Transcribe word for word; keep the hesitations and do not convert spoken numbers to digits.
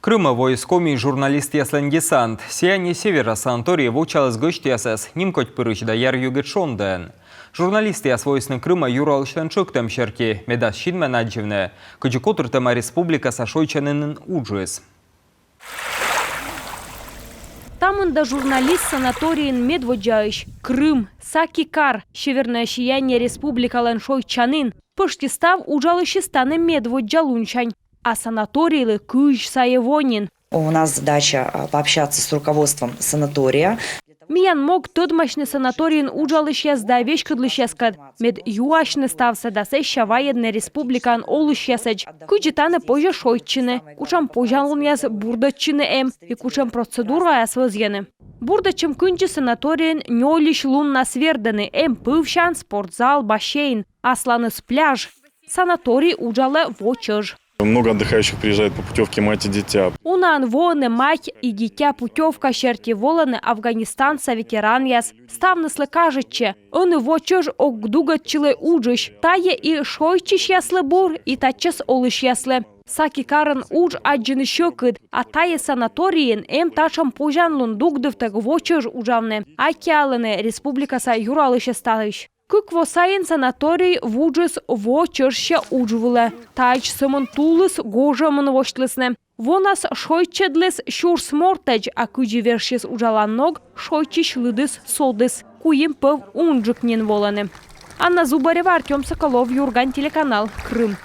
Крымӧ воис Комиысь журналистъяслӧн десант. «Сияние Севера» санаторий вочаліс гӧсьтъясӧс нимкодьпырысь да яръюгыд шондаӧн. Журналистъяс воисны Крымӧ юралысьлӧн тшӧктӧм серти, медас синмӧн аддзывны, кыдзи котыртӧма республикаса шойччанінын уджыс. Та мында журналист санаторийын медводдзаысь. Крым, Саки кар, «Северное сияние» республикалӧн шойччанін. Пӧшти став уджалысьыс тані медводдза лунсянь. А санаторийлы кызь сайӧ во нин. У нас задача, а, пообщаться с руководством санатория. Миян мог тӧдмасьны санаторийын уджалысьяс да веськӧдлысьяскӧд, мед юасьны ставсӧ да сэсся вайӧдны республикаын олысьясӧдз, кыдзи тані позьӧ шойччыны, кутшӧм позянлунъяс бурдӧдчыны эм и кутшӧм процедураяс вӧзйӧны. Бурдӧдчӧм кындзи санаторийын нёльысь луннас вердӧны: эм пывсян, спортзал, бассейн, асланыс пляж. Санаторий уджалӧ во чӧж. Много отдыхающих приезжает по путевке «Мать и дитя». Унаӧн воӧны «Мать и дитя» путевка серти, волӧны Афганистанса ветеранъяс. Ставныслы кажитчӧ, ӧні во чӧж ог дугӧдчылӧй уджысь. Тайӧ и шойччысьяслы бур, и татчӧс олысьяслы. Саки карын удж аддзыны сьӧкыд, а тайӧ санаторийын эм татшӧм позянлун дугдывтӧг во чӧж уджавны. Аттьӧалӧны республикаса юралысьӧс таысь. Кык во сайын санаторий вуджис во чӧжся удж вылӧ. Таӧдз сӧмын тулыс гожӧмын восьтлісны. Вонас шойччӧдліс сюрс мортӧдз, а кыдзи вежсис уджалан ног, шойччысь лыдыс содіс. Куим пӧв унджык нин волӧны. Анна Зубарева, Артём Соколов, «Юрган» телеканал, Крым.